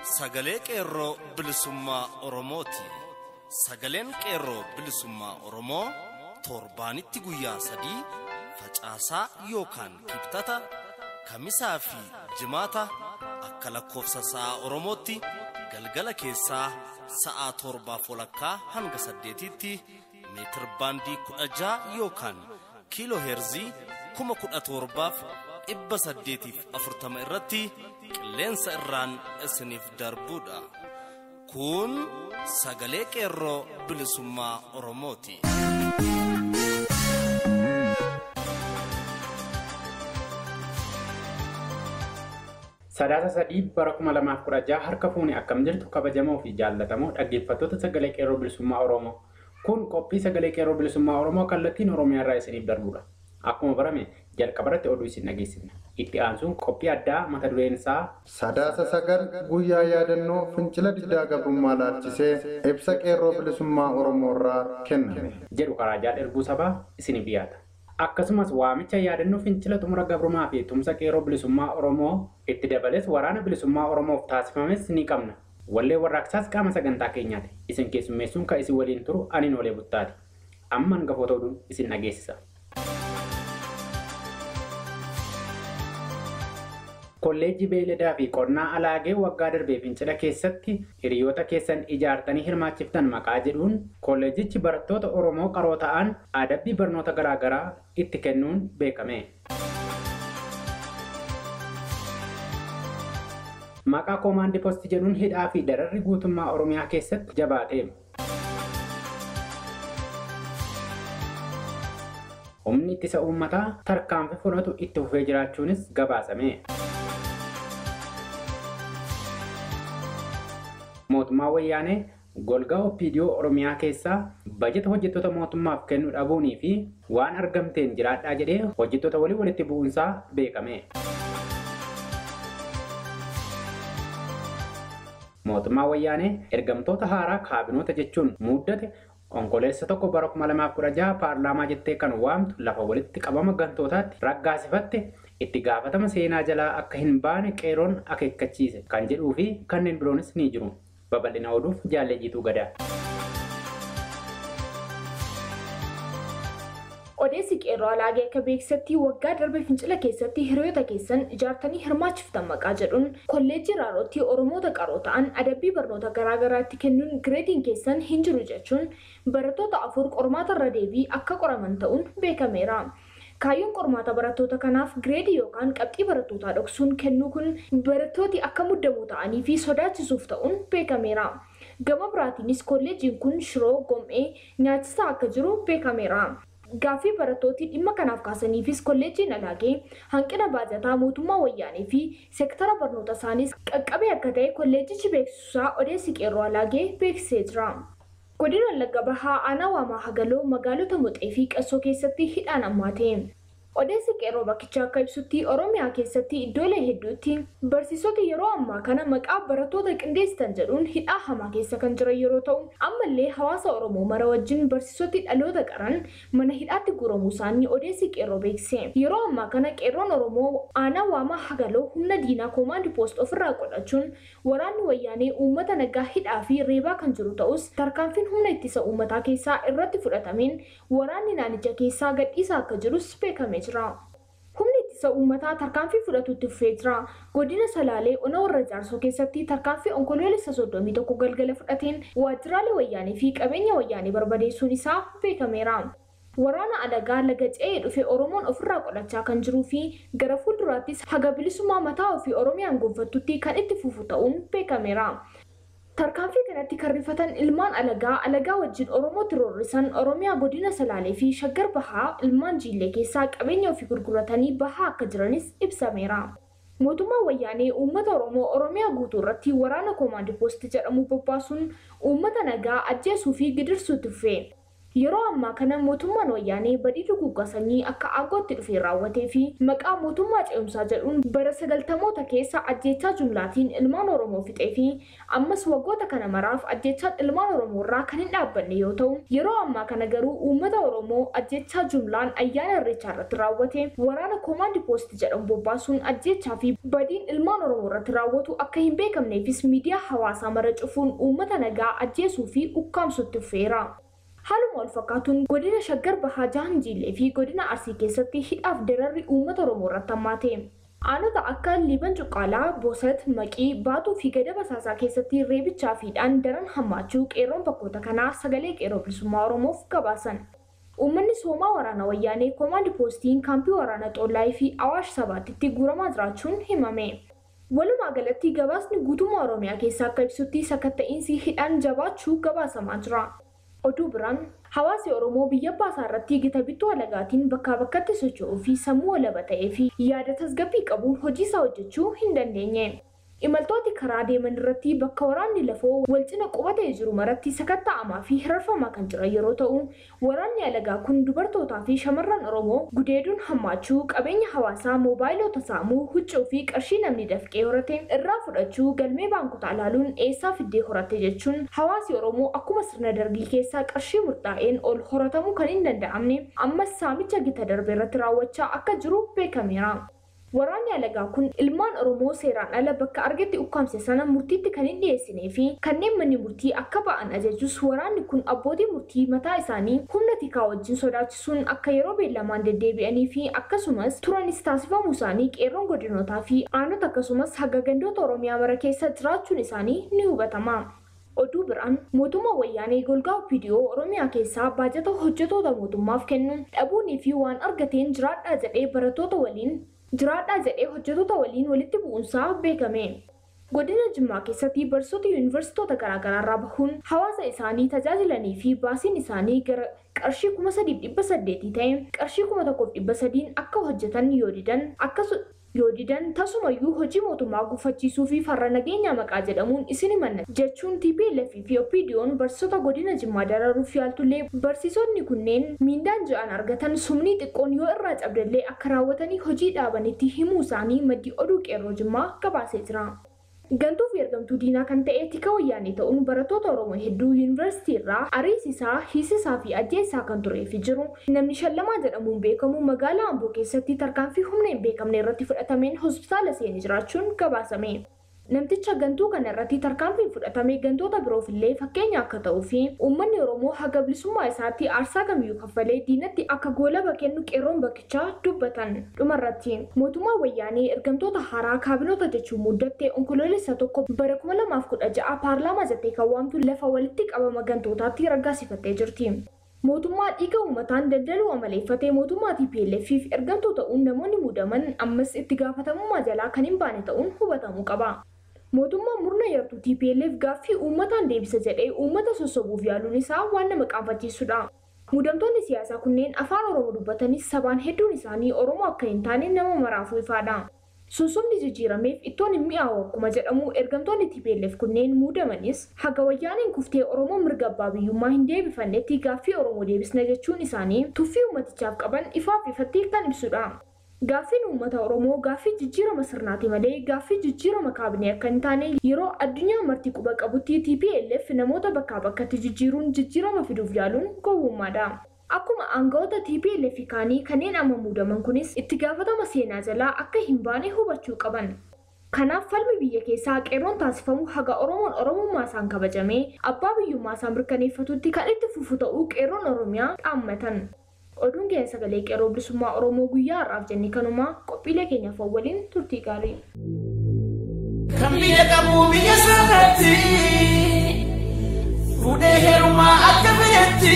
Sagalee Qeerroo Bilisummaa Oromooti. Sagaleen Qeerroo Bilisummaa Oromoo torbaanitti guyyaa 3 facaasaa yookaan kibxata, kamisaa fi jimaata akka lakkoofsa sa'a Oromootti galgala keessaa sa'a 7:30 hanga 8tti meetir baandii 16 yookaan kiiloo heerzii 17,840 irratti qilleensa irraan isiniif darbuudha. Kun Sagalee Qeerroo Bilisummaa Oromooti. Sadaasa 3 bara 2016 harka fuune akkam jirtu kabajamoo fi jaallatamoo dhaggeeffattoota Sagalee Qeerroo Bilisummaa Oromoo. Kun qophii Sagalee Qeerroo Bilisummaa Oromoo kallattiin Oromiyaa irraa isiniif darbudha. Akkuma barame jalqabarratti oduu isin dhageessifna. Itti aansuun qophii addaa mata dureen isaa Sadaasa 9 guyyaa yaadannoo fincila diddaa gabrummaa laalchisee ibsa Qeerroo Bilisummaa Oromoo irraa kenname jedhu karaa jaal erguu sabaa isiniif dhiyaata. Akkasumas waamicha yaadannoo fincila xumura gabrummaa fi tumsa Qeerroo Bilisummaa Oromoo itti dabalees waraana bilisummaa Oromoof taasifames ni qabna. Wallee warraaqsaas qaama sagantaa keenyaati. Isin keessummeessuun kan isin waliin turu aniin olee buttaati. Amma hangafoota oduun isin dhageessisa. Kolleejjii Beeyladaa fi Qonnaa Alaagee waggaa darbee fincila keessatti hiriyoota keessan ijaartanii hirmaachiftan maqaa jedhuun kolleejichi barattoota Oromoo qaroo ta'an adabbii barnoota garaagaraa itti kennuun beekame. Maqaa koomaandii poostii jedhuun hidhaa fi dararri guutummaa Oromiyaa keessatti jabaate. Humni ittisa uummataa tarkaanfii fudhatu itti fufee jiraachuunis gabaasame. Mootummaa Wayyaanee golgaa OPDO Oromiyaa keessaa bajeta hojjettoota mootummaaf kennu dhabuunii fi waan argamteen jiraadhaa jedhee hojjettoota walii walitti bu'uunsaa beekame. Mootummaa Wayyaanee ergamtoota haaraa kaabinoota jechuun muddate Onkololeessa 1 bara 2016 paarlaamaa jettee kan waamtu lafa walitti qabama gantootaatti raggaasifatte itti gaafatama seenaa jalaa akka hin baane qeerroon akeekkachiise kan jedhuu fi kanneen biroonis ni jiru. Babal'ina oduuf jaallee Jiituu Gadaa. Odeessi Qeerroo Alaagee akka beeksisetti waggaa darbe fincila keessatti hiriyoota keessan ijaartanii hirmaachiftan maqaa jedhuun kolleejjii Raarootti Oromoota qaroo ta'an adabbii barnoota garaagaraatti kennuun gireediin keessan hin jiru jechuun barattoota 4 qormaata irra deebii akka qoraman ta'uun beekameera. Kaayyoon qormaata barattoota kanaaf gireedii yookaan qabxii barattootaa dhoksuun kennuu kun barattooti akka muddamoo ta'anii fi sodaachisuuf ta'uun beekameera. Gama biraatiinis kolleejiin kun shiroo gom'ee nyaachisaa akka jiru beekameera. Gaaffii barattooti dhimma kanaaf kaasaniifis kolleejiin Alaagee hanqina baajataa mootummaa Wayyaanee fi seektara barnoota isaaniis qaqqabee akka ta'e kolleejichi beeksisuusaa odeessi Qeerroo Alaagee beeksisee jira. Godina Wallagga Bahaa aanaa Waamaa Hagaloo magaalota Moxee fi Qassoo keessatti hidhaan ammaate. Odeessi Qeerroo bakkicha akka ibsutti Oromiyaa keessatti iddoolee hedduutti barsiisota yeroo ammaa kana maqaa barattoota qindeessitan jedhuun hidhaa hamaa keessa kan jiran yeroo ta'u ammallee hawaasa Oromoo mara wajjin barsiisoti dhaloota qaran mana hidhaatti guuramuu isaanii odeessi Qeerroo beeksise. Yeroo ammaa kana Qeerroon Oromoo aanaa Waamaa Hagaloo humna diinaa koomaandii poost ofirraa qolachuun waraanni Wayyaanee uummata nagaa hidhaa fi reebaa kan jiru ta'us tarkaanfiin humna ittisa uummataa keessaa irratti fudhatameen waraanni naannicha keessaa gadhiisaa akka jirus beekamee jira. Humni ittisa uummataa tarkaanfii fudhatutti fufee jira. Godina Salaalee ona warra Jaarsoo keessatti tarkaanfii Onkoloolessa 31 galgala fudhateen waajjiraalee Wayyaanee fi qabeenya Wayyaanee barbadeessuun isaa beekameera. Waraana alagaa laga ce'ee dhufe Oromoon ofirraa qolachaa kan jiruu fi gara fuulduraattis haga bilisummaa mataa ofii Oromiyaan gonfattutti kan itti fufu ta'uun beekameera. Tarkaanfii kanatti kan rifatan ilmaan alagaa alagaa wajjin Oromootti roorrisan Oromiyaa godina Salaalee fi Shaggar Bahaa ilmaan Jiillee keessaa qabeenya ofii gurguratanii bahaa akka jiranis ibsameera. Mootummaan Wayyaanee uummata Oromoo Oromiyaa guutuu irratti waraana koomaandii poostii jedhamu bobbaasuun uummata nagaa ajjeesuu fi gidirsuutti fufe. Yeroo ammaa kana mootummaan wayyaanee badii duguuggaa sanyii akka aangootti dhufee raawwatee fi maqaa mootummaa ce'umsaa jedhuun bara 90moota keessa ajjeechaa jumlaatiin ilmaan Oromoo fixee fi ammas waggoota kana maraaf ajjeechaan ilmaan Oromoo irraa kan hin dhaabbanne yoo ta'u, yeroo ammaa kana garuu uummata Oromoo ajjeechaa jumlaan ayyaana Irreechaa irratti raawwate waraana koomaandi poosti jedhamu bobbaasuun ajjeechaa fi badiin ilmaan Oromoo irratti raawwatu akka hin beekamneefis miidiyaa hawaasaa mara cufuun uummata nagaa ajjeesuu fi ukkaamsutti dhufeera. Haaluma wal fakkaatuun godina Shaggar Bahaa Jahanjiilee fi godina Arsii keessatti hidhaaf dararri uummata Oromoo irratti hammaate. Aanota akka Liiban Cuqqaalaa, Boosat, Maqii, Baatuu fi Gada Basaasaa keessatti reebichaa fi hidhaan daran hammaachuu qeerroon bakkoota kanaa sagalee qeerroo bilisummaa Oromoof gabaasan. Uummanni soomaa waraana wayyaanee koomaandi poostiin kaampii waraana Xoollaayii fi Awaash Sabaatitti guuramaa jiraachuun himame. Walumaa galatti gabaasni guutummaa Oromiyaa keessaa akka ibsutti sakatta'iinsi hidhaan jabaachuu gabaasamaa jira. Oduu biraan hawaasi Oromoo biyya baasaa irratti gita bittuu alagaatiin bakkaa bakkatti socho'uu fi sammuu walaba ta'ee fi yaada tasgabbii qabuun hojii isaa hojjechuu hin dandeenye. Imaltooti karaa deeman irratti bakka waraanni lafoo wal cina qubatee jiru maratti sakatta'amaa fi hirarfamaa kan jiran yeroo ta'u, waraanni alagaa kun dubartootaa fi shamarran Oromoo gudeeduun hammaachuu, qabeenya hawaasaa moobaayilota saamuu, huccuu fi qarshii namni dafqee horate irraa fudhachuu, galmee baankotaa ilaaluun eessaa fiddee horate jechuun hawaasi Oromoo akkuma sirna dargii keessaa qarshii murtaa'een ol horatamuu kan hin danda'amne ammas saamicha gita darbe irratti raawwachaa akka jiru beekameera. Waraanni alagaa kun ilmaan Oromoo seeraan ala bakka argatti ukkaamse sana murtiitti kan hin dhiyeessinee fi kanneen manni murtii akka ba'an ajajus waraanni kun abbootii murtii mataa isaanii humna tikaa wajjin sodaachisuun akka yeroo beellamaan deddeebi'anii fi akkasumas turanis taasifamuu isaanii qeerroon godinootaa fi aanota akkasumas haga gandoota Oromiyaa mara keessa jiraachuun isaanii ni hubatama. Oduu biraan mootummaa wayyaanee golgaa OPDO Oromiyaa keessaa baajata hojjettoota mootummaaf kennuun dhabuunii fi waan argateen jiraadhaa jedhee barattoota waliin jiraadhaa jedhee hojjettoota waliin walitti bu'uunsaa beekame. Godina Jimmaa keessatti barsiisota yuunivarsiitota garaagaraa irraa bahuun hawaasa isaanii tajaajilanii fi baasiin isaanii gara qarshii 3,800 ta'e qarshii 1,300 akka hojjetan yoo didan tasumayyuu hojii mootummaa gufachiisuu fi farra nageenya maqaa jedhamuun isin himanna jechuun TPLF fi OPDO'n barsiisota godina Jimmaa dararuuf yaaltullee barsiisonni kunneen miindaan ji'aan argatan sumnii xiqqoon yoo irraa cabdallee akka raawwatanii hojii dhaabanitti himuu isaanii maddi oduu qeerroo Jimmaa gabaasee jira. Gantuu fi ergamtuu diinaa kan ta'e tika wayyaanee ta'uun barattoota Oromoo hedduu yuunivarsiitii irraa ariisisaa, hiisisaa fi ajjeesaa kan turee fi jiru namni Shallamaa jedhamuun beekamu magaalaa Amboo keessatti tarkaanfii humna hin beekamne irratti fudhatameen hospitaala seenee jiraachuun gabaasame. Namticha gantuu kana irratti tarkaanfiin fudhatame gantoota biroof illee fakkeenya akka ta'uu fi uummanni Oromoo haga bilisummaa isaatti aarsaa kamiyyuu kaffalee diinatti akka goolaba kennu qeerroon bakkichaa dubbatan. Dhumarratti mootummaa wayyaanee ergamtoota haaraa kaabinoota jechuun muddattee onkoloolessa 1 bara 2016 paarlaamaa jettee kan waamtu lafa walitti qabama gantootaatti raggaasifattee jirti. Mootummaa dhiiga uummataan daldaluu amaleeffatee mootummaa TPLF fi ergamtuu ta'uun namoonni muudaman ammas itti gaafatamummaa jalaa kan hin baane ta'uun hubatamuu qaba. Mootummaan murna yartuu TPLF gaaffii uummataan deebisa jedhee uummata sossobuuf yaaluun isaa waan nama qaanfachiisudha. Muudamtoonni siyaasaa kunneen afaan Oromoo dubbatanis sabaan hedduun isaanii Oromoo akka hin taane nama maraafuu ifaadha. Sossobni jijjiirameef ittoon hin mi'aawu akkuma jedhamu ergamtoonni TPLF kunneen muudamanis haga wayyaaneen kuftee Oromoo mirga abbaa biyyummaa hin deebifannetti gaaffii Oromoo deebisna jechuun isaanii tuffii uummatichaaf qaban ifaaf ifatti kan ibsudha. Gaaffiin uummata Oromoo gaaffii jijjiirama sirnaati malee gaaffii jijjiirama kaabinee akka hin taane yeroo addunyaa marti quba qabutti TPLF namoota bakkaa bakkatti jijjiiruun jijjiirama fiduuf yaaluun gowwummaadha. Akkuma aangawoota TPLF kaanii kanneen amma muudaman kunis itti gaafatama seenaa jalaa akka hin baane hubachuu qaban. Kanaaf falmi biyya keessaa qeerroon taasifamu haga Oromoon Oromummaa isaan kabajamee abbaa biyyummaa isaan mirkaneeffatutti kan itti fufu ta'uu qeerroon Oromiyaa dhaammatan. Oduun keenya sagalee qeerroo bilisummaa Oromoo guyyaa har'aaf jennee kanumaa qophiilee keenyaaf waliin turtii gaarii. Kan biyya qabu biyya sanatti fuudhee heerumaa akka fedhetti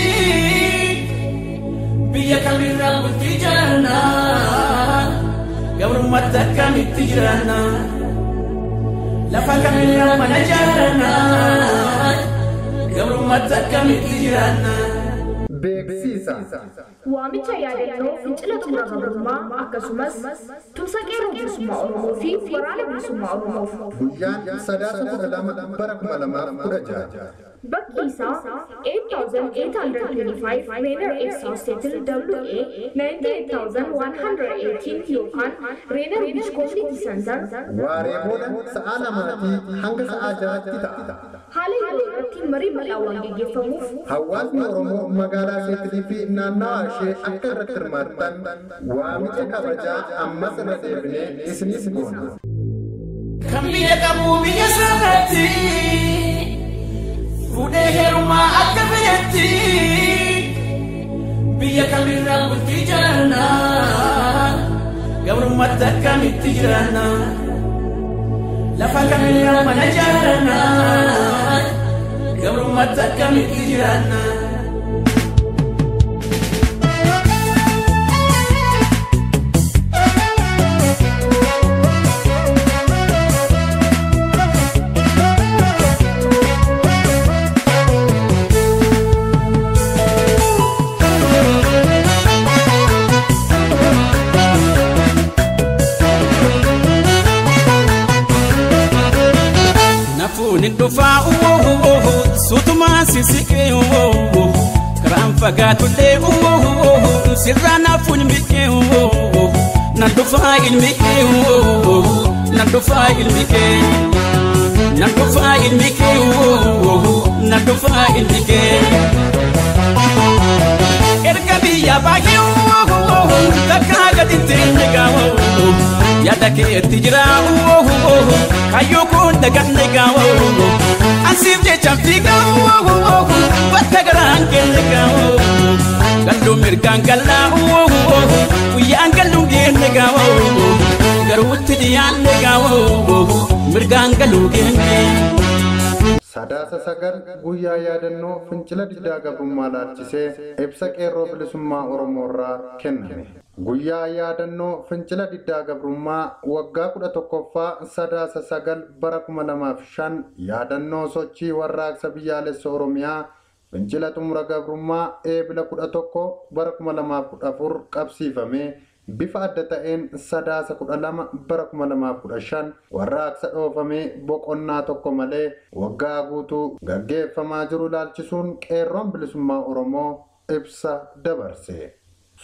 biyya kamirraa bultii jaarannaa gabrummaatti akkamitti jiraannaa lafa kamirraa mana jaarannaa gabrummaatti akkamitti jiraannaa. Beeksisa. Waamicha yaadannoo fincila xumura gabrummaa akkasumas tumsa qeerroo bilisummaa Oromoo fi waraana bilisummaa Oromoof. Guyyaan Sadaasa 12 bara 2016. Bakki isaa 8825 Rainier X Seattle WA 98118 yookaan Rainier Beach Community Center. Waaree booda sa'a 2 hanga sa'a 6tti ta'a. Haala yeroo irratti marii bal'aa waan gaggeeffamuuf Hawaasni Oromoo magaalaa Seetilii fi naannawa ishee akka irratti hirmaattan waamicha kabajaa ammas irra deebinee isinis goona. Kan biyya qabu biyya sanatti fuudhee heerumaa akka fedhetti biyya kamirraa bultii jiraanna gabrummaatti akkamitti jiraanna lafa kamirraa mana jaaranna gabrummaatti akkamitti jiraanna. Nafuun dhufaa suutumaan sisiqee karaan fagaatullee sirraa nafuun miqee nan dhufaa ilmi kee nan dhufaa ilmi kee nan dhufaa ilmi kee nan dhufaa ilmi kee. Erga biyya baay'ee takka gadi teenye gaawoo yaada keetti jira kayyoo kun daganne gaawoo ansiif jecha fiigaa bakka garaan kenne gaawoo galluu mirgaan gallaa guyyaan galluun geenne gaawoo garuutti dhiyaanne gaawoo mirgaan galuu geenne. Sadaasa 9 guyyaa yaadannoo fincila diddaa gabrummaa laalchisee ibsa qeerroo bilisummaa Oromoo irraa kenname. Guyyaa yaadannoo fincila diddaa gabrummaa waggaa 11ffaa Sadaasa 9 bara 2005 yaadannoo sochii warraaqsa biyyaalessa Oromiyaa fincila xumura gabrummaa eebila 11 bara 2014 qabsiifame bifa adda ta'een Sadaasa 12 bara 2015 warraaqsa dhoofamee boqonnaa tokko malee waggaa guutuu gaggeeffamaa jiru laalchisuun qeerroon bilisummaa Oromoo ibsa dabarse.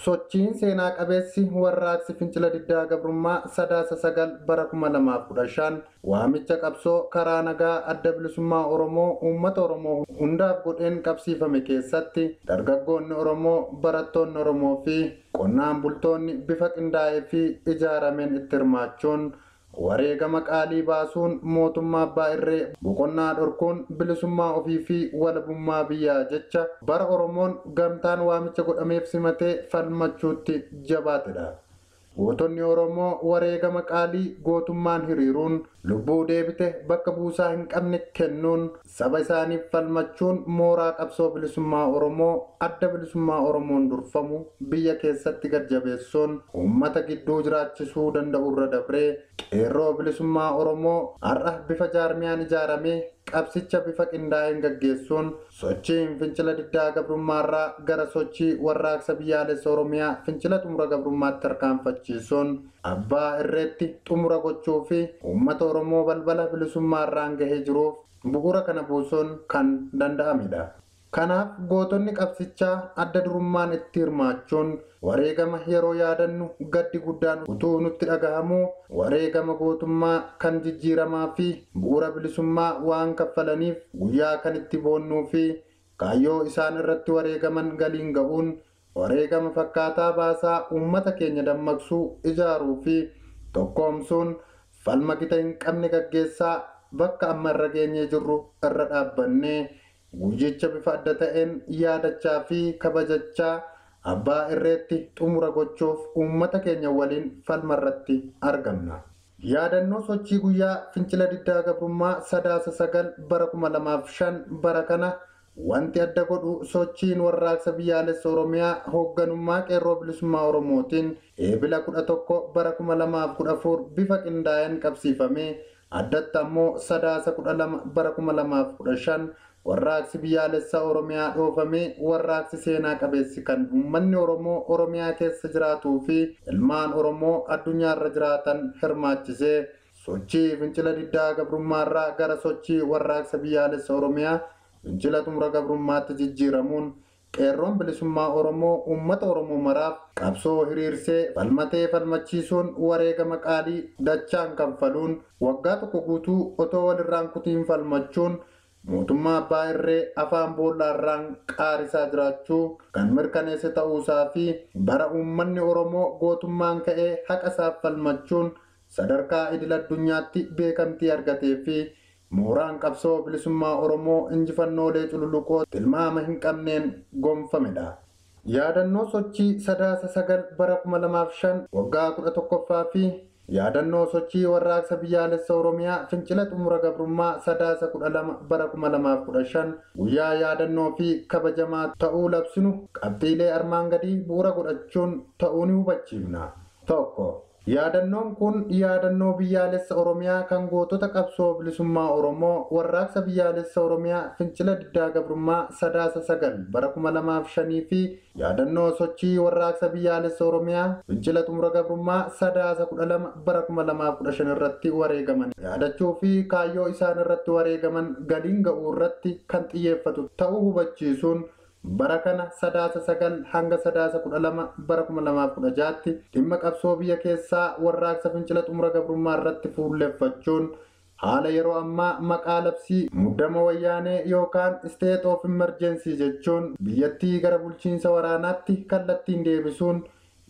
Sochiin seenaa qabeessi warraaqsi fincila diddaa gabrummaa Sadaasa 9 bara 2015 waamicha qabsoo karaa nagaa adda bilisummaa Oromoo uummata Oromoo hundaaf godheen qabsiifame keessatti dargaggoonni Oromoo, barattoonni Oromoo fi qonnaan bultoonni bifa qindaa'ee fi ijaarameen itti hirmaachuun wareegama qaalii baasuun mootummaa abbaa irree boqonnaa dhorkuun bilisummaa ofii fi walabummaa biyyaa jecha bara Oromoon gamtaan waamicha godhameef simatee falmachuutti jabaatedha. Gootonni Oromoo wareegama qaalii gootummaan hiriiruun lubbuu deebite bakka buusaa hin qabne kennuun saba isaaniif falmachuun mooraa qabsoo bilisummaa Oromoo adda bilisummaa Oromoon durfamu biyya keessatti gad jabeessuun uummata gidduu jiraachisuu danda'u irra dabree qeerroo bilisummaa Oromoo har'a bifa jaarmiyaan ijaaramee qabsicha bifa qindaa'een gaggeessuun sochiin fincila diddaa gabrummaarraa gara sochii warraaqsa biyyaalessa Oromiyaa fincila xumura gabrummaatti tarkaanfachiisuun abbaa irreetti xumura gochuu fi uummata Oromoo balbala bilisummaarraan gahee jiruuf bu'uura kana buusuun kan danda'amedha. Kanaaf gootonni qabsichaa adda durummaan itti hirmaachuun wareegama yeroo yaadannu gaddi guddaan utuu nutti dhagahamu wareegama gootummaa kan jijjiiramaa fi bu'uura bilisummaa waan kaffalaniif guyyaa kan itti boonnuu fi kaayyoo isaan irratti wareegaman galiin ga'uun wareegama fakkaataa baasaa uummata keenya dammaqsuu ijaaruu fi tokkoomsuun falma gita hin qabne gaggeessaa bakka amma irra geenyee jirru irra dhaabbannee guyyicha bifa adda ta'een yaadachaa fi kabajachaa abbaa irreetti xumura gochuuf uummata keenya waliin falma irratti argamna. Yaadannoo sochii guyyaa fincila diddaa gabrummaa Sadaasa 9 bara 2005 bara kana wanti adda godhu sochiin warraaqsa biyyaalessa Oromiyaa hoogganummaa qeerroo bilisummaa Oromootiin eebila 11 bara 2014 bifa qindaa'een qabsiifamee Addatti ammoo Sadaasa 12 bara 2015 warraaqsi biyyaalessaa Oromiyaa dhoofamee warraaqsi seenaa qabeessi kan uummanni Oromoo Oromiyaa keessa jiraatuu fi ilmaan Oromoo addunyaarra jiraatan hirmaachisee sochii fincila diddaa gabrummaarraa gara sochii warraaqsa biyyaalessa Oromiyaa fincila xumura gabrummaatti jijjiiramuun qeerroon bilisummaa Oromoo uummata Oromoo maraaf qabsoo hiriirsee falmatee falmachiisuun wareegama qaalii dachaan kanfaluun waggaa tokko guutuu otoo walirraan kutiin falmachuun mootummaa abbaa irree afaan boollaarraan qaarisaa jiraachuu kan mirkaneesse ta'uusaa fi bara uummanni Oromoo gootummaan ka'ee haqa isaaf falmachuun sadarkaa idil addunyaatti beekamtii argatee fi mooraan qabsoo bilisummaa Oromoo injifannoolee cululuqoo tilmaama hin qabneen gonfamedha. Yaadannoo sochii Sadaasa 9 bara 2005 waggaa 11ffaa fi yaadannoo sochii warraaqsa biyyaalessa Oromiyaa fincila xumura gabrummaa Sadaasa 12 bara 2015 guyyaa yaadannoo fi kabajamaa ta'uu labsinu qabxiilee armaan gadii bu'uura godhachuun ta'uu ni hubachiifna. 1. Yaadannoon kun yaadannoo biyyaalessa Oromiyaa kan gootota qabsoo bilisummaa Oromoo warraaqsa biyyaalessa Oromiyaa fincila diddaa gabrummaa Sadaasa 9 bara 2005 fi yaadannoo sochii warraaqsa biyyaalessa Oromiyaa fincila xumura gabrummaa Sadaasa 12 bara 2015 irratti wareegaman yaadachuu fi kaayyoo isaan irratti wareegaman galiin ga'uu irratti kan xiyyeeffatu ta'uu hubachiisuun bara kana Sadaasa 9 hanga Sadaasa 12 bara 2016tti dhimma qabsoo biyya keessaa warraaqsa fincila xumura gabrummaa irratti fuulleffachuun haala yeroo ammaa maqaa labsii muddama wayyaanee yookaan state of emergency jechuun biyyattii gara bulchiinsa waraanaatti kallattiin deebisuun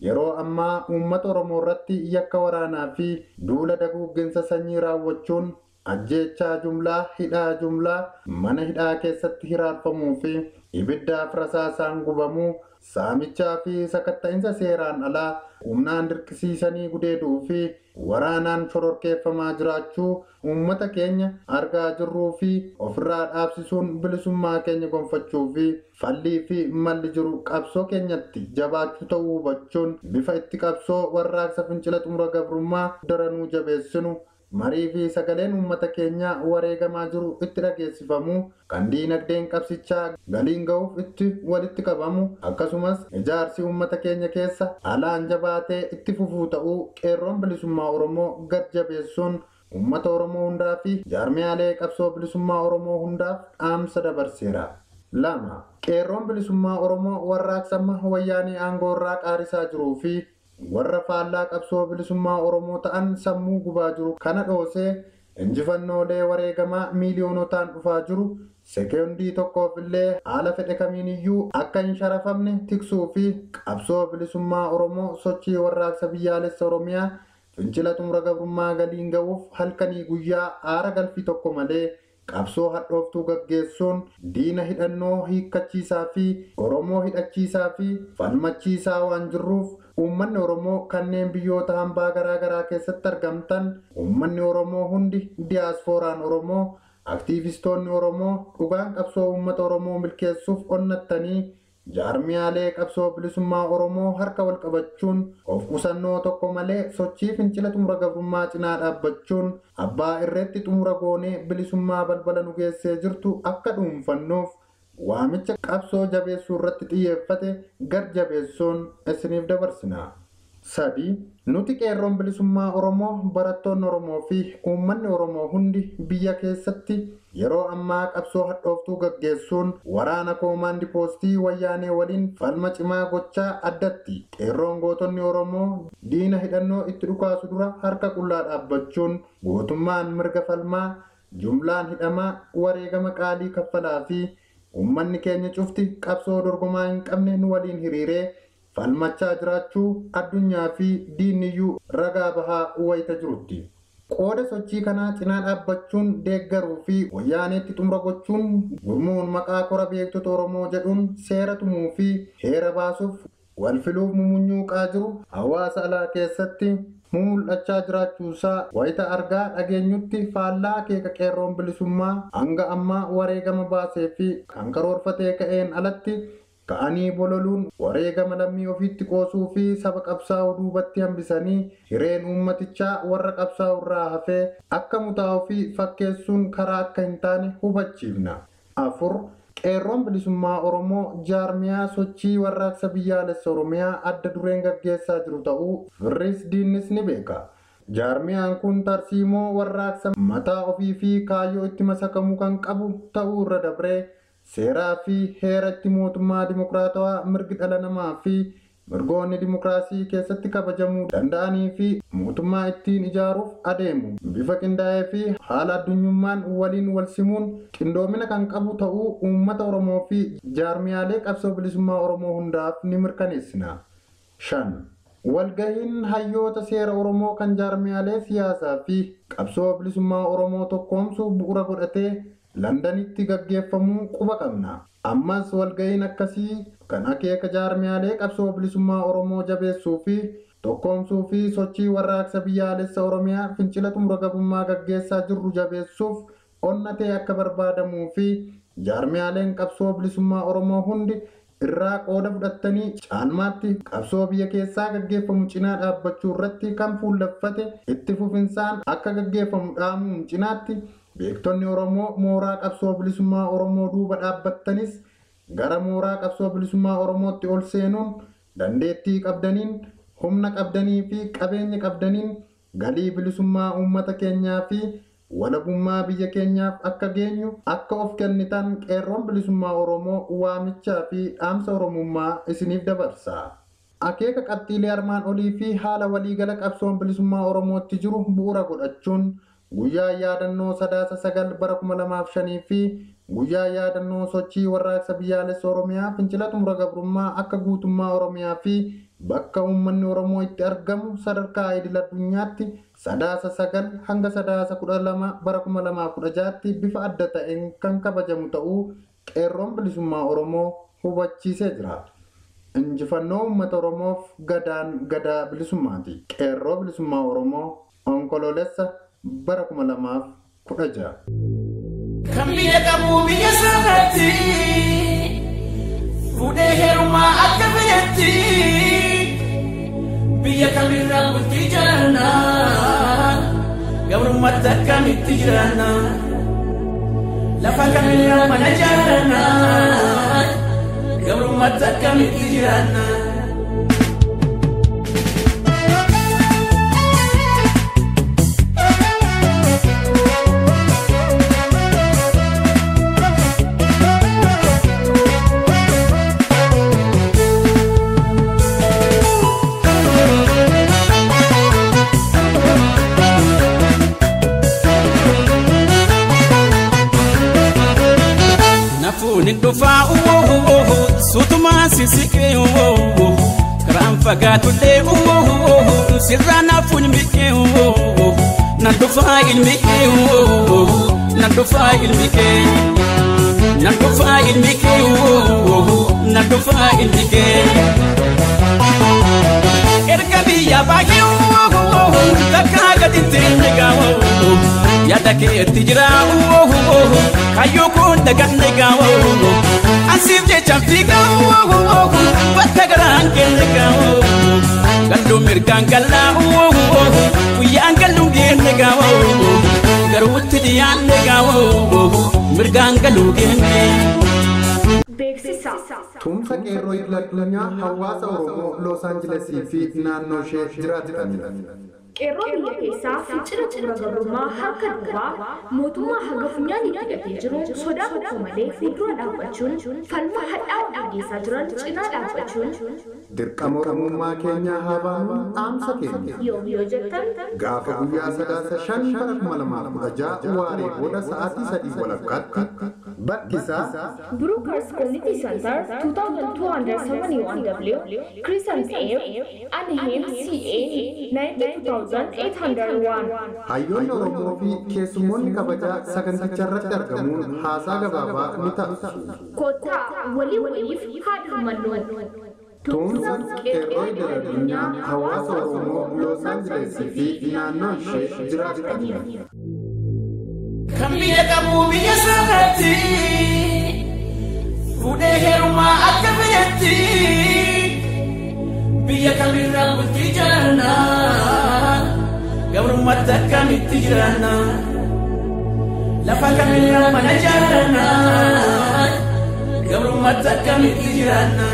yeroo ammaa uummata Oromoo irratti yakka waraanaa fi duula daguugginsa sanyii raawwachuun ajjeechaa jumlaa, hidhaa jumlaa, mana hidhaa keessatti hiraarfamuu fi ibiddaaf rasaasaan gubamuu, saamichaa fi sakatta'insa seeraan alaa humnaan dirqisiisanii gudeeduu fi waraanaan shororkeeffamaa jiraachuu uummata keenya argaa jirruu fi ofirraa dhaabsisuun bilisummaa keenya gonfachuu fi fallii fi malli jiru qabsoo keenyatti jabaachuu ta'uu hubachuun bifa itti qabsoo warraaqsa fincila xumura gabrummaa daranuu jabeessinu marii fi sagaleen uummata keenyaa wareegamaa jiru itti dhageessifamu kan diinagdeen qabsichaa galiin ga'uuf itti walitti qabamu akkasumas ijaarsi uummata keenya keessa alaan jabaatee itti fufuu ta'uu qeerroon bilisummaa Oromoo gad jabeessuun uummata Oromoo hundaa fi jaarmiyaalee qabsoo bilisummaa Oromoo hundaaf dhaamsa dabarseera. 2. Qeerroon bilisummaa Oromoo warraaqsa amma wayyaanee aangoo irraa qaarisaa jiruu fi warra faallaa qabsoo bilisummaa Oromoo ta'an sammuu gubaa jiru kana dhoosee injifannoolee wareegamaa miiliyoonotaan dhufaa jiru sekoondii tokkoof illee haala fedhe kamiiniyyuu akka hin sharafamne tiksuu fi qabsoo bilisummaa Oromoo sochii warraaqsa biyyaalessa Oromiyaa fincila xumura gabrummaa galiin ga'uuf halkanii guyyaa aara galfii tokko malee qabsoo hadhooftuu gaggeessuun diina hidhannoo hiikkachiisaa fi Oromoo hidhachiisaa fi falmachiisaa waan jirruuf uummanni Oromoo kanneen biyyoota hambaa garaa garaa keessatti argamtan uummanni Oromoo hundi diyaasfooraan Oromoo aktiivistoonni Oromoo dhugaan qabsoo uummata Oromoo milkeessuuf onnattanii jaarmiyaalee qabsoo bilisummaa Oromoo harka wal qabachuun of qusannoo tokko malee sochii fincila xumura gabrummaa cinaa dhaabbachuun abbaa irreetti xumura goonee bilisummaa balbala nu geessee jirtu akka dhuunfannuuf waamicha qabsoo jabeessuu irratti xiyyeeffate gad jabeessuun isiniif dabarsina. 3. Nuti qeerroon bilisummaa Oromoo, barattoonni Oromoo fi uummanni Oromoo hundi biyya keessatti yeroo ammaa qabsoo hadhooftuu gaggeessuun waraana koomaandi poostii wayyaanee waliin falma cimaa gochaa addatti qeerroon gootonni Oromoo diina hidhannoo itti dhukaasu dura harka qullaa dhaabbachuun gootummaan mirga falmaa jumlaan hidhamaa wareegama qaalii kaffalaa fi uummanni keenya cufti qabsoo dorgomaa hin qabne nu waliin hiriiree falmachaa jiraachuu addunyaa fi diinniyyuu ragaa bahaa wayita jirutti. Qooda sochii kanaa cinaa dhaabbachuun deeggaruu fi wayyaaneetti xumura gochuun gurmuun maqaa kora beektota Oromoo jedhuun seera tumuu fi heera baasuuf wal filuuf mumunyuuqaa jiru hawaasa alaa keessatti mul'achaa jiraachuusaa wayita argaa dhageenyutti faallaa akeeka qeerroon bilisummaa hanga ammaa wareegama baasee fi kan karoorfatee ka'een alatti ka'anii bololuun wareegama lammii ofiitti qoosuu fi saba qabsaa'uu duubatti hambisanii hireen uummatichaa warra qabsaa'u irraa hafee akka mutaa ofii fakkeessuun karaa akka hin taane hubachiifna. 4. Qeerroon bilisummaa Oromoo jaarmiyaa sochii warraaqsa biyyaalessa Oromiyaa adda dureen gaggeessaa jiru ta'uu firris diinnis ni beeka. Jaarmiyaan kun tarsiimoo warraaqsa mataa ofii fi kaayyoo itti masakamuu kan qabu ta'uu irra dabree seeraa fi heera itti mootummaa dimokiraatawaa mirgi dhala namaa fi mirgoonni dimokiraasii keessatti kabajamuu danda'anii fi mootummaa ittiin ijaaruuf adeemu bifa qindaa'ee fi haala addunyummaan waliin wal simuun qindoomina kan qabu ta'uu uummata Oromoo fi jaarmiyaalee qabsoo bilisummaa Oromoo hundaaf ni mirkaneessina. 5. Walgahiin hayyoota seera Oromoo kan jaarmiyaalee siyaasaa fi qabsoo bilisummaa Oromoo tokkoomsuu bu'uura godhatee Londanitti gaggeeffamuu quba qabna. Ammas walgahiin akkasii kan akeeka jaarmiyaalee qabsoo bilisummaa Oromoo jabeessuu fi tokkoomsuu fi sochii warraaqsa biyyaalessa Oromiyaa fincila xumura gabrummaa gaggeessaa jirru jabeessuuf onnatee akka barbaadamuu fi jaarmiyaaleen qabsoo bilisummaa Oromoo hundi irraa qooda fudhattanii caalmaatti qabsoo biyya keessaa gaggeeffamu cinaa dhaabbachuu irratti kan fuulleffate itti fufinsaan akka gaggeeffamu dhaamuun cinaatti beektonni Oromoo mooraa qabsoo bilisummaa Oromoo duuba dhaabbattanis gara mooraa qabsoo bilisummaa Oromootti ol seenuun dandeettii qabdaniin humna qabdanii fi qabeenya qabdaniin galii bilisummaa uummata keenyaa fi walabummaa biyya keenyaaf akka geenyu akka of kennitan qeerroon bilisummaa Oromoo waamichaa fi dhaamsa Oromummaa isiniif dabarsa. Akeeka qabxiilee armaan olii fi haala waliigala qabsoon bilisummaa Oromootti jiru bu'uura godhachuun guyyaa yaadannoo sadaasa 9 bara 2005 fi guyyaa yaadannoo sochii warraaqsa biyyaalessa Oromiyaa fincila xumura gabrummaa akka guutummaa Oromiyaa fi bakka uummanni Oromoo itti argamu sadarkaa idil addunyaatti sadaasa 9 hanga sadaasa 12 bara 2016tti bifa adda ta'een kan kabajamu ta'uu qeerroon bilisummaa Oromoo hubachiisee jira. Injifannoo uummata Oromoof gadaan gadaa bilisummaati. Qeerroo bilisummaa Oromoo Onkoloolessa bara 2016. Kan biyya qabu biyya sanatti fuudhee heerumaa akka fedhetti biyya kamirraa bultii jaarannaa gabrummaatti akkamitti jiraannaa lafa kamirraa mana jaarannaa gabrummaatti akkamitti jiraannaa. Nindufaa suutumaan sisikee karaan fagaatullee sirraa naaf ilmi kee nan dhufaa ilmi kee nan dhufaa ilmi kee nan dhufaa ilmi kee nan dhufaa ilmi kee. Erga biyya baay'ee takkaa gadi ta'e gaawoo yaada keetti jira kayyoo kun daganne gaawoo ansiif jechaan fiigaa bakka garaan kenne gaawoo galluu mirgaan gallaa guyyaan galluun geenne gaawoo garuutti dhiyaanne gaawoo mirgaan galuu geenne. Beeksisa. Tumsa qeerroo idil addunyaa hawaasa Oromoo Los Aanjelesii fi naannoo ishee jiraataniif. Qeerroo biyya keessaa fincila xumura gabrummaa harka duubaa mootummaa haga funyaan itti hidhatee jiru sodaa tokko malee fuuldura dhaabbachuun falma hadhaa'aa gaggeessaa jiran cinaa dhaabbachuun Dirqama Oromummaa keenyaa haa baanu dhaamsa keenya. yoom yoo jettan Gaafa guyyaa sadaasa 5 bara 2016 waaree booda sa'aatii 3:15 bakki isaa Brookers Community Center 2271 W Crescent Ave Anaheim CA 92801. Hayyoonni Oromoo fi keessummoonni kabajaa saganticha irratti argamuun haasaa gabaabaa ni taasisu. Kottaa walii waliif haadha hirmannu. Tumsa qeerroo idil addunyaa hawaasa Oromoo Los Aanjelesii fi naannoo ishee jiraataniif. Kan biyya qabu biyya sanatti fuudhee heerumaa akka fedhetti. Gabrummaatti biyya kamirraa bultii jiraanna gabrummaatti akkamitti jiraanna lafa kamirraa mana jaaranna gabrummaatti akkamitti jiraanna.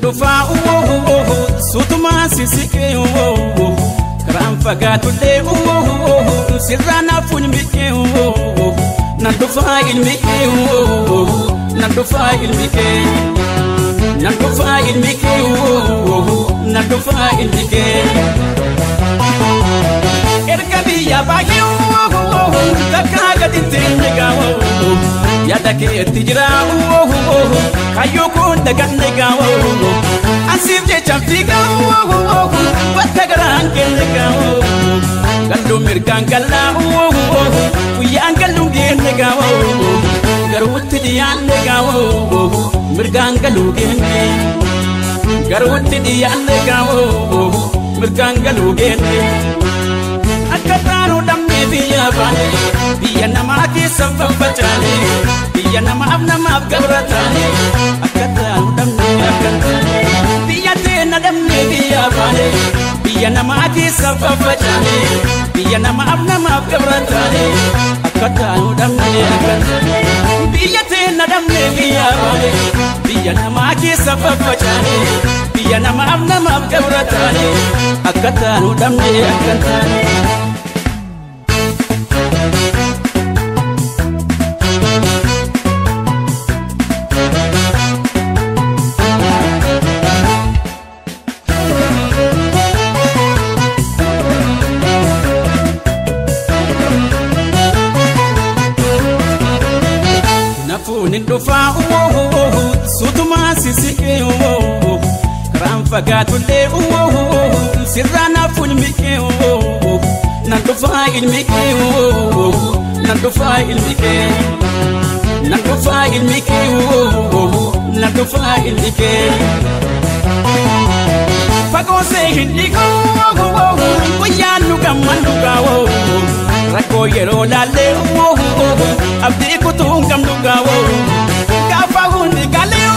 Dhufaa suutumaan sisiqee karaan fagaatullee sirraa naafuun miqee nan dhufaa ilmi kee nan dhufaa ilmi kee nan dhufaa ilmi kee nan dhufaa ilmi kee. Erga biyya baay'ee takka gadi teenye gaawoo yaada keetti jira kayyoo kun daganne gaawoo ansiif jecha fiigaa bakka garaan kenne gaawoo galluu mirgaan gallaa guyyaan galluun geenne gaawoo garuutti dhiyaanne gaawoo mirgaan galuu geenne garuutti dhiyaanne gaawoo mirgaan galuu geenne. Akka taanu dhabnee biyya baane biyya namaa keessa faffacaane biyya namaaf namaaf gabra taane akka taanu dhabnee akka taane biyya teena dhabnee biyya baane biyya namaa keessa faffacaane biyya namaaf namaaf gabra taane akka taanu dhabnee akka taane biyya teena dhabnee biyya baane biyya namaa keessa faffacaane biyya namaaf namaaf gabra taane akka taanu dhabnee akka taane. Dhufaa suutumaan sisiqee karaan fagaatullee sirraa naafuun miqee nan dhufaa ilmi kee nan dhufaa ilmi kee nan dhufaa ilmi kee nan dhufaa ilmi kee. Fagoo see hin dhiqoo guyyaan nu gammannu gaawoo rakkoo yeroo laallee abdii kutuu hin qabnu gaawoo gaafa hundi galee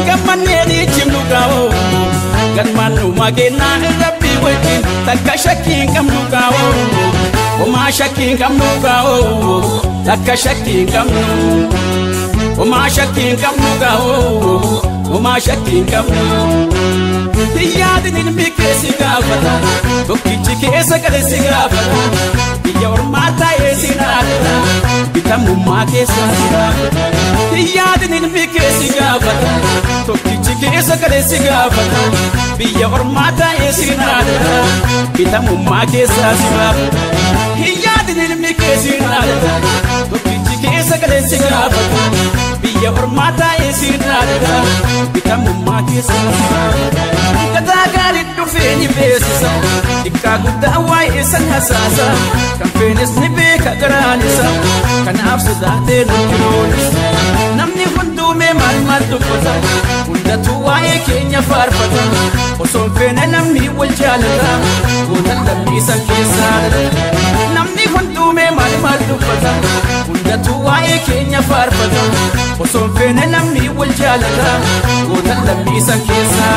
gammannee dhiichimnu gaawoo galmaan nu mageennaa rabbii wajjin takka shakkii hin qabnu gaawoo homaa shakkii hin qabnu gaawoo takka shakkii hin qabnu homaa shakkii hin qabnu gaawoo homaa shakkii hin qabnu. Yaadni ilmi keessi gaafata tokkichi keessa gale si gaafata biyya ormaa taa'ee si naafata bitamummaa keessa si gaafata. Yaadni ilmi keessi gaafata tokkichi keessa gale si gaafata biyya ormaa taa'ee si naafata bitamummaa keessa si gaafata. Yaadni ilmi keessi naafata tokkichi keessa gale si gaafata biyya ormaa taa'ee si naafata bitamummaa keessa si gaafata. Gadaa gaarii dhufee ni beeksisa xiqqaa guddaa waa'ee san hasaasa kan feenes ni beeka garaan isa kanaaf sodaatee nutti roolisa namni hunduumee maal maal dubbata hundatu waa'ee keenya faarfata osoo hin feene namni wal jaalata gootan lammiisan keessaa namni hunduumee maal maal dubbata hundatu waa'ee keenya faarfata osoo hin feene namni wal jaalata gootan lammiisan keessaa.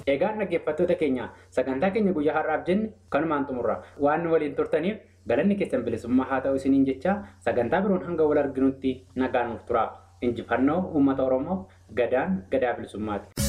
Egaan dhaggeeffattoota keenya sagantaa keenya guyyaa har'aaf jenne kanumaan xumurra. Waan nu waliin turtaniif galanni keessan bilisummaa haa ta'u isiniin jecha sagantaa biroon hanga wal arginutti nagaan nuuf tura. Injifannoo uummata Oromoof gadaan gadaa bilisummaati.